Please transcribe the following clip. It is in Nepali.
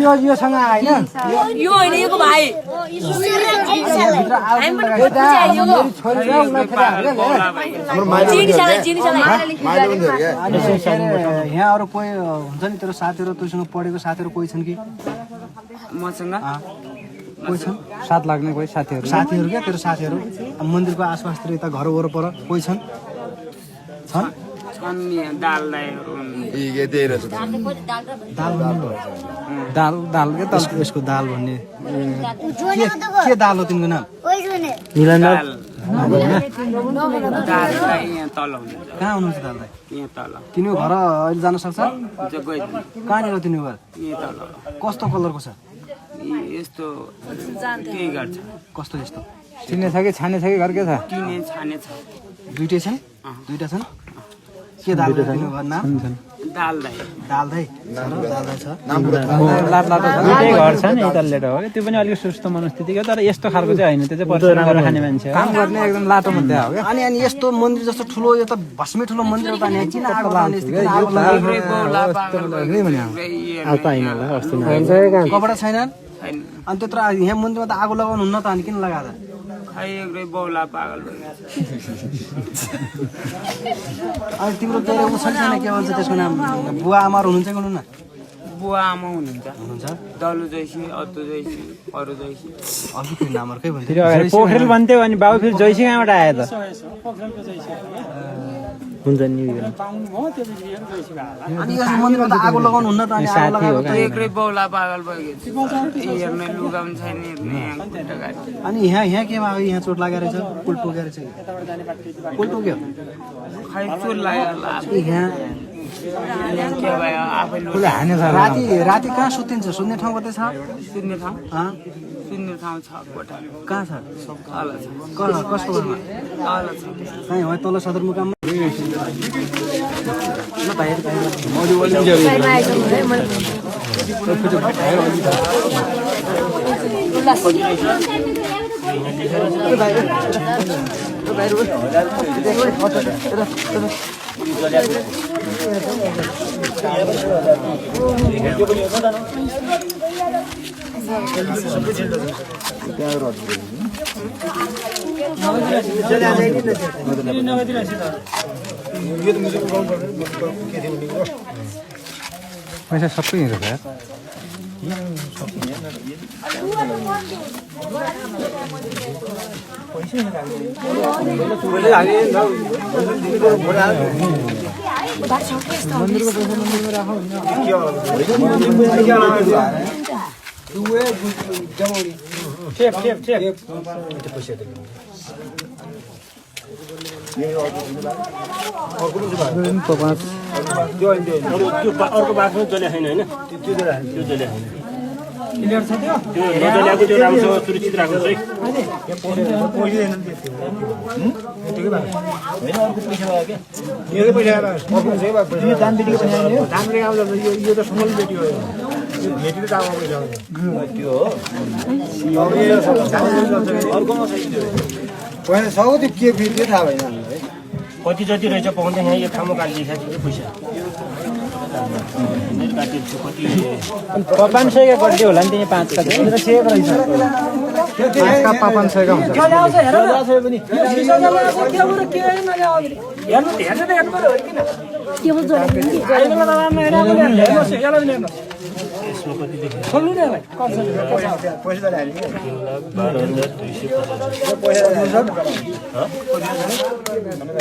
यो सँग हैन यो हैन यो भाइ यहाँ अरू कोही हुन्छ नि तेरो साथीहरु तुसँग पढेको साथीहरु कोही छन् कि मसँग कोही छन् साथ लाग्ने कोही साथीहरु के तेरो साथीहरु मन्दिरको आसपासतिर यता घर वरपर कोही छन् छन् दाल के त यसको दाल भन्ने के दाल हो तिम्रो नाम कहाँ हुनुहुन्छ दाललाई तिनीको घर अहिले जान सक्छ कहाँनिर तिनीको घर कस्तो कलरको छ यस्तो केही गर्छ कस्तो यस्तो चिन्ने छ कि छाने छ कि घर के छ किने छाने छ दुईटै छन् दुईटा छन् के दाल हो तिनीको घर नाम दाल दाइ छ लाट लाटो छ दुईटै घर छ नि तल्लेट हो त्यो पनि अलिक सुस्त मनस्थितिको तर यस्तो खालको चाहिँ हैन त्यो चाहिँ परिश्रम गरेर खाने मान्छे हो काम गर्ने एकदम लाटो मध्ये हो अनि यस्तो मन्दिर जस्तो ठुलो यो त भस्मै ठुलो मन्दिर हो त अनि किन आगो लाग्ने कपडा छैनन् अनि त्यत्रो यहाँ मन्दिरमा त आगो लगाउनु हुन्न त अनि किन लगाएर बौला पागल अनि तिम्रो तेरो उ छैन के भन्छ त्यसको नाम बुवा आमाहरू हुनुहुन्छ कि हुनुहुन्न बुवा आमा हुनुहुन्छ दलु जैसी अतु जैसी अरु जैसी अझै फेरि नामहरु के भन्छ पोखरेल भन्थ्यो अनि बाबु फेरि जैसी कहाँबाट आयो त हुन्छ नि अनि यो मन्दिरमा त आगो लगाउनु हुन्न त अनि आगो लगाएको एक्लै बौला पागल भइगयो हेर्ने लुगा पनि छैन हेर्ने खुट्टा गाडी अनि यहाँ के भयो यहाँ चोट लागेर छ पुल टोकेर छ पुल टोक्यो खै चोट लाग्यो यहाँ के भयो आफैले राति कहाँ सुत्तिन्छ सुत्ने ठाउँ कतै छ सुत्ने ठाउँ छ कोठा कहाँ छ कस्तो घरमा कहीँ हो तल सदरमुकाममा पैसा सबै हिँड्छ यार अर्को बाख्रो जले छैन होइन त्यो जले छैन क्लियर छ त्यो नजलेको त्यो राम्रो सुरक्षित राख्नु चाहिँ कति जति रहेछ पाउँदा यहाँ यो ठाउँमा काटिदिएको छ पैसा 500 का गड्डी होला नि त्यही 5 का चाहिँ 5 का 500 का हुन्छ पैसा